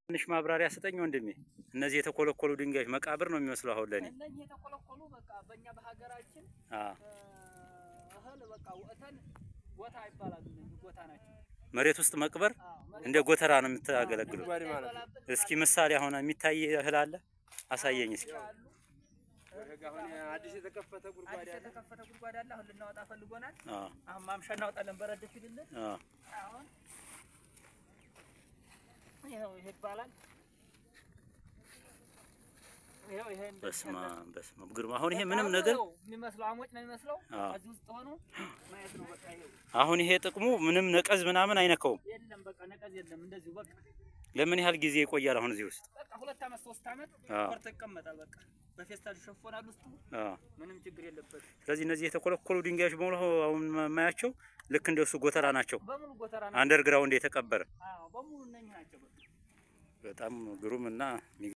ትንሽ ማብራሪያ ስጠኝ ወንድሜ። እነዚህ የተኮለኮሉ ድንጋዮች መቃብር ነው የሚመስለው አሁን ለኔ። እነዚህ የተኮለኮሉ በቃ በእኛ በሀገራችን እህል በቃ ወተን ጎታ ይባላሉ። እነዚህ ጎታ ናቸው። መሬት ውስጥ መቅበር እንደ ጎተራ ነው የምታገለግሉት። እስኪ ምሳሌ አሁን የሚታይ እህል አለ አሳየኝ እስኪ። አዲስ የተከፈተ ጉድጓድ አዲስ የተከፈተ ጉድጓድ አለ። አሁን ልናወጣ ፈልጎናል። አሁን ማምሻ እናወጣለን። በረድ ሲልልን አሁን ይኸው ይሄ ይባላል። ይኸው ይሄ በስመ አብ በስመ አብ ግርማ። አሁን ይሄ ምንም ነገር የሚመስለው አሞጭ ነው የሚመስለው። እዚህ ውስጥ ሆኖ ማየት ነው በቃ። ይኸው አሁን ይሄ ጥቅሙ ምንም ነቀዝ ምናምን አይነካውም። የለም በቃ ነቀዝ የለም። እንደዚሁ በቃ ለምን ያህል ጊዜ ይቆያል? አሁን እዚህ ውስጥ በቃ 2 ዓመት 3 ዓመት ቆርጦ ይቀመጣል። በቃ በፌስታል ይሸፈናል ውስጡ ምንም ችግር የለበትም። ስለዚህ እነዚህ የተኮለኮሉ ድንጋዮች በሙሉ አሁን የማያቸው ልክ እንደሱ ጎተራ ናቸው። በሙሉ ጎተራ ናቸው። አንደርግራውንድ የተቀበረ አዎ፣ በሙሉ እነኚህ ናቸው። በቃ በጣም ግሩም እና